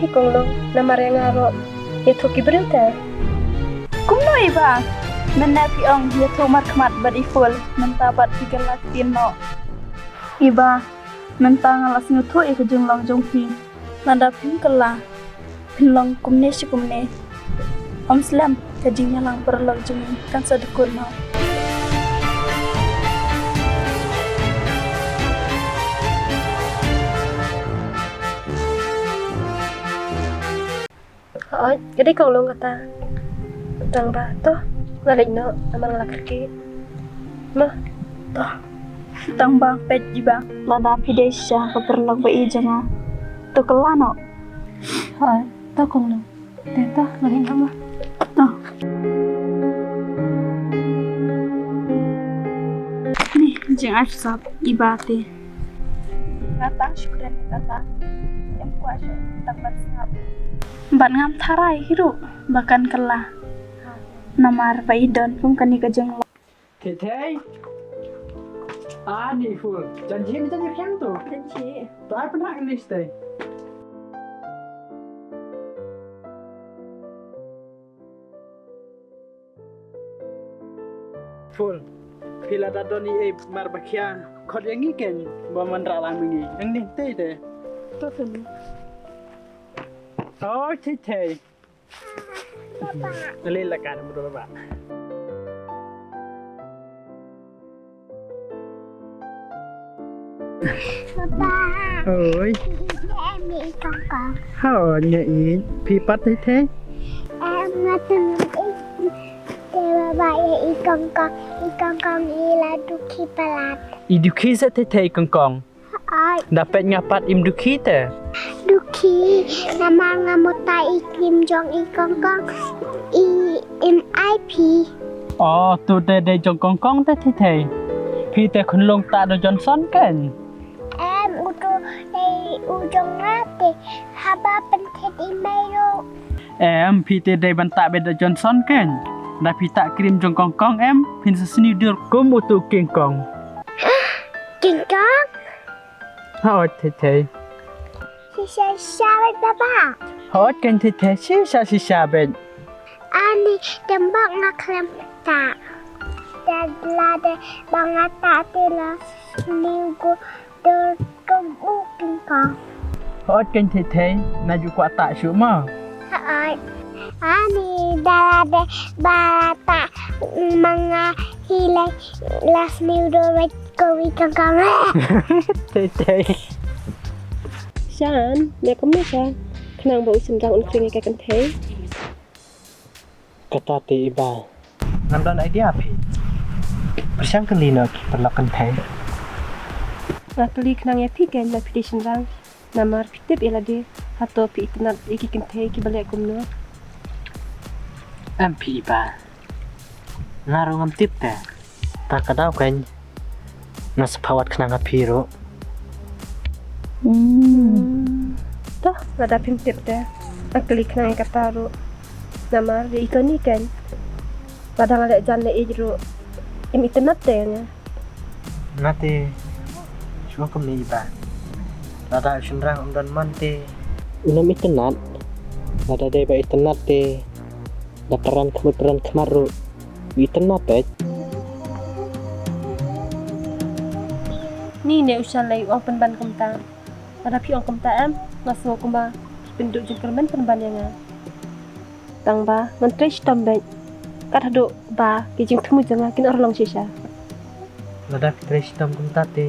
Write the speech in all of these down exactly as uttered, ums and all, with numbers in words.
Kong Long, namar ïa nga ruh ïathuh ki briew te. Kumno i Bah? Mynne phi ong ïathuh markhmat bad i Phul, mynta pat phi kylla ktien noh. I Bah, mynta nga la sngewthuh ïa ka jinglong jong phi. Lada phim kylla, phin long kumne shi kumne. Ym slem, ka jingïalang paralok jong ngi kan sa dkut noh. Hooid, ka dei Kong Long kata. Tang ba, to, nga leit noh, namar nga la kyrkieh. Mo, to. Tang ba peit i Bah, lada phi dei shisha ka paralok ba ïeit jong nga, to kylla noh. Hooid, to Kong Long. Te to, nga leit noh mo. To. Ni, jingai sap i Bah te. Nga tang shu kren ïa kata. Em kwah shuh tang ban sngap. Bad ngam tharai hi ruh ba kan kylla. Namar ba i don kum kane ka jinglong. Thei thei. Ani Phul. Jan jin jan jin to. Jan jin. To ai pynhak ni stay. Phul, phi lada don ei ei mar ba khia, khot ïa ngi keiñ, ba man ra lang ma ngi. Nang ning tei te. To te ni. Oh, tei tei. Papa. Ale la ka dum ba. Papa. Oi. Em i kong kong. Hooid nga ïeit. Phi pat thei thei? Em nga tang ïeit. Te ba ba ïa i kong kong. I kong kong i la dukhi palat. I dukhi sa thei thei i kong kong. Hooid. Da peit nga pat im dukhi te. Dukhi. Namar nga mut ta i krim jong i kong kong. I im ai phi. Oh, tu te dei jong kong kong te thei thei. Phi te khun long ta do Johnson keiñ. Em, utu dei u jong nga te haba pynthied i mei ruh. Em, phi te dei ban ta beit da Johnson keiñ. Da phi ta krim jong kong kong em, phin sa sniew dur kum utu King Kong. King Kong? Hooid thei thei. Shisha shisha beit baba. Hooid keiñ thei thei, shisha shisha beit. Ani tembak nga khlem ta. Dad lade ba nga ta te la sniew gu dur kum u King Kong. Hooid keiñ thei thei, na ju kwah ta shuh mo. Hooid. Ani dad lade ba ta ma nga hi la sniew dur beit kum i King Kong. Thei thei. Shan, ne kumne sha. Khnang ba u shynrang un kring ïa ka kynthei. Kata te i Bah. Ngam don idea phi. Pyrshang kylli noh ki paralok kynthei. Nga kylli khnang ïa phi keiñ ba phi dei shynrang. Namar phi tip ïa lade. Hato phi itynnad ïa ki kynthei kiba leh kumno? Em phi i Bah. Nga ruh ngam tip te. Ta ka daw keiñ. Nga sa phah wad khnang ha phi ruh. Hmm. Toh, lada phim tip te. Nga kylli khnang ïa kata ruh. Namar ïa i Tony keiñ. Lada nga leh jan leh ïeit ruh. Im itynnad te ïa nga. Nga te shu ong kumne i Bah. Lada u shynrang um don mon te. Un ym itynnad. Lada dei ba itynnad te. Da pran khmut pran khmat ruh. Itynnad te. Ni ne u Shalei u ong pynban kumta. Lada phi ong kumta em, nga sngew kumba phi pynduh jingkyrmen pynban ïa nga. Tang ba ngan trei shitom beit. Kat haduh ba ki jingthmu jong nga kin urlong shisha. Lada phi trei shitom kumta te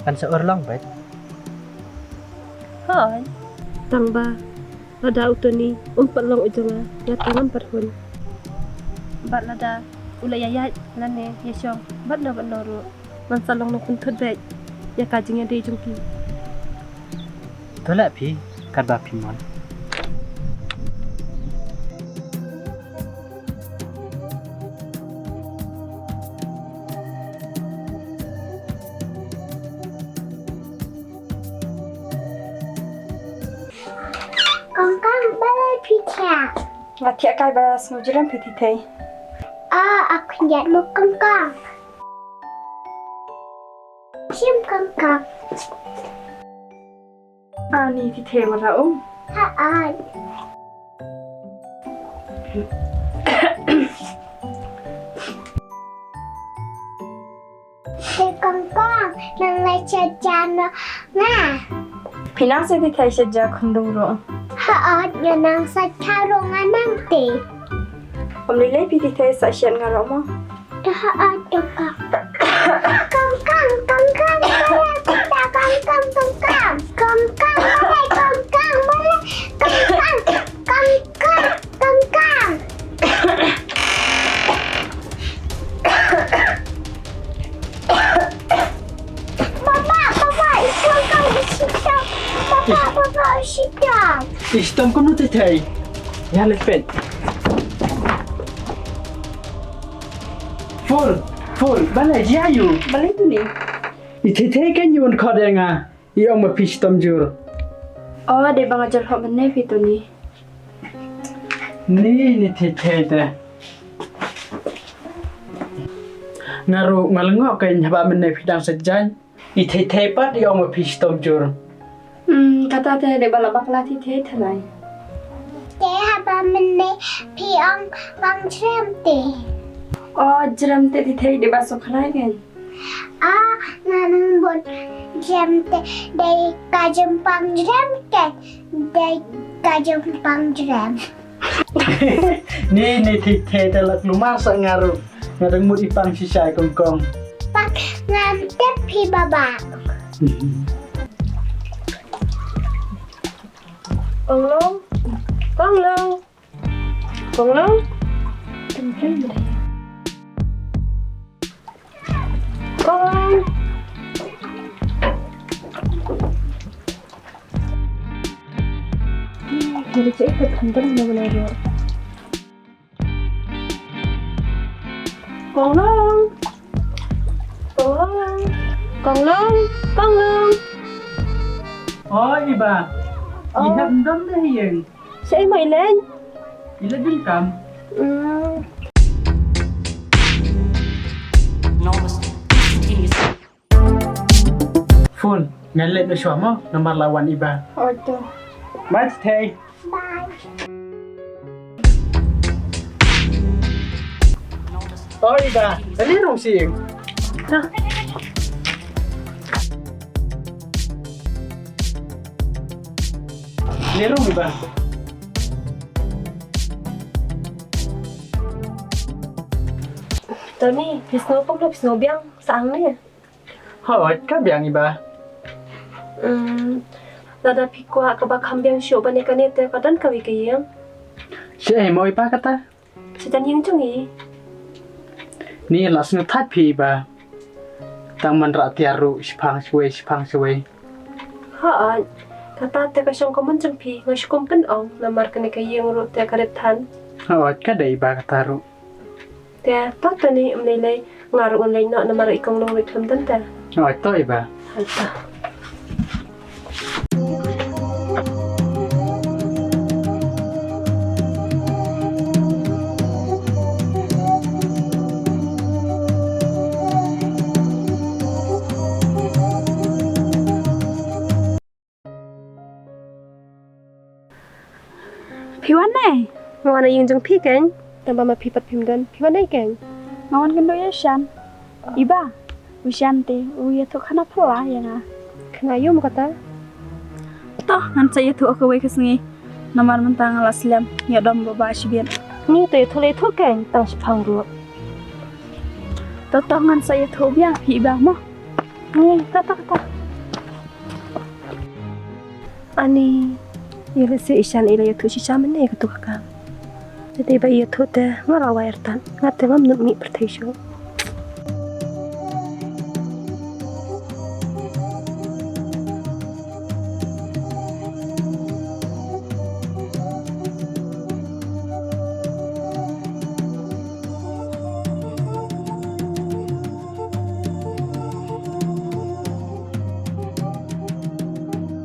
kan sa urlong beit. Hooid. Tang ba lada u Tony um pat long u jong nga, nga tang ngam pat hun. Bad lada u la ïaid lane ïashong bad no bad no ruh, ngan sa long nongpynthut beit ïa ka jingïadei jong ki. To leh phi katba phi mon. Kong kong, balei phi thiah? Nga thiah kai ba sngewjrem phi thei thei. Ah, aku ngiat mo kong kong. Shim kong kong. Ani thei thei mara um. Ha ai. Te kong kong, nang leit sha jan nga. Phi nang sa te thei sha jan khun dung ro. Ha ai, nga nang sa kha ro nga nang te. Om lei lei phi te thei sa shen nga ro mo. Te ha ai kong kong. Kong kong, kong kong, kong kong, kong kong, kong kong. Kong kong, kong kong, kong kong, kong kong. Kong kong, kong kong. Papa, papa, i kong kong i shitom. Papa, papa, i shitom. I shitom kumno te thei? Ïa leit peit. Phone, phone, balei jia ïu? Balei tu ni? I te thei kan ïu un khot ïa nga. I ong ma phi shitom jur. O, dei ba nga jur hok mynne phi tu ni. Ni, ni thei thei te. Nga ruh nga lyngngoh kein haba mynne phi dang sait jaiñ. I thei thei pat i ong ma phi shitom jur. Hmm, kata te dei ba la bakla thei thei thanai. Te haba mynne phi ong pang jrem te. O, jrem te thei thei dei ba suk khnai kein. A, nga nang bun jrem te, dei ka jingpang jrem kein, dei ka jingpang jrem. Ni, ni thik thik te lak lumar sa nga ruh. Nga dang mut i pang shisha kong kong. Pak ngam tip hi baba. Kong Long, Kong Long. Kong Long. Kong Long. Kong Long. Kong Long. Kong Long. Kong Long. Oi, Iba. Oh. I hap ndom da ïeng. Sa i mai len. I la jin kam. Hmm. Phone, ngan leit noh shuwa mo, namar la wan Iba. Oi to. Bye, Thei. Bye. Oi, Iba, ani rong si. Ha. Ni rong Iba. Tony, phi sngew pok lo, phi sngew biang, sa ang ne. Hooid, ka biang Iba. Hmm, lada phi kwah kaba kham biang shuh ban ïa kane te ka don kawei ka ïing. Shaei mo Iba kata? Shajan ïing jong ngi. Ni la sngewthuh phi Iba. Tang man rah tiar ruh shipang shawei shipang shawei. Hooid, kata te ka shong ka mon jong phi nga shu kum pynong namar kane ka ïing ruh te ka rit than. Hooid, ka dei Iba kata ruh. Te to Tony, ym lei lei nga ruh ngan leit noh namar i Kong Long ruh i khlem don te. Oi to Iba. Hooid to. Phi wan ne? Nga wan na ïing jong phi kein. Tang ba ma phi pat phim don. Phi wan ne kein? Nga wan kynduh ïa u Shan. Iba, u Shan te u ïathuh khana phylla ïa nga. Khana ïa u mo kata? To ngan sa ïathuh ha kawei ka sngi. Namar mynta nga la slem ïa dom ba ba shibit. Ni to ïathuh la ïathuh kein tang shipang ruh. To to ngan sa ïathuh biang phi Iba mo. Ni to to to. Ani, ïa lehse i Shan i la ïathuh shisha mynne katu ka kam. Te dei ba i ïathuh te nga la wai artat, nga te ngam nud mih pyrthei shuh.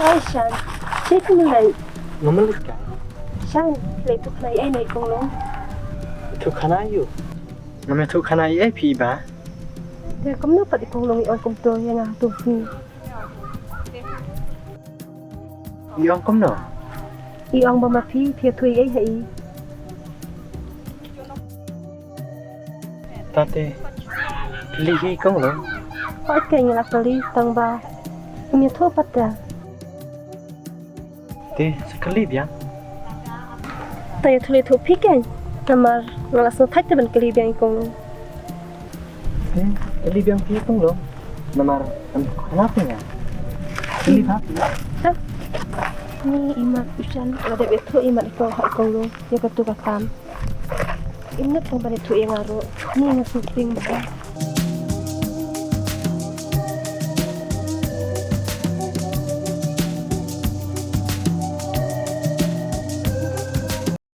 Hai Shan, shaei phi leit? Ngam leit kai. Shan, leit ïathuh khana ïa i Kong Long. Ïathuh khana ïa u? Ngam ïathuh khana ïa i phi Iba. Te kumno pat i Kong Long i ong kumto ïa nga tu phi? I ong kumno? I ong ba ma phi phi ïathuh ei ha i. Tate, kylli hi kong long. Hooid, ka nga la kylli tang ba um ïathuh pat te. Te sa kylli biang. Ta ïathuh lei thuh phi kein. Namar nga la sngewthait te ban kylli biang i kong long. Te kylli biang phi kong long. Namar em khana phi nga. Kylli pha. Ha? Ni i mat u Shan la dep ïathuh i mat i kong ha i kong long ïa katu ka kam. Im nud tang ban ïathuh ïa nga ruh. Ni nga sngewthuh ba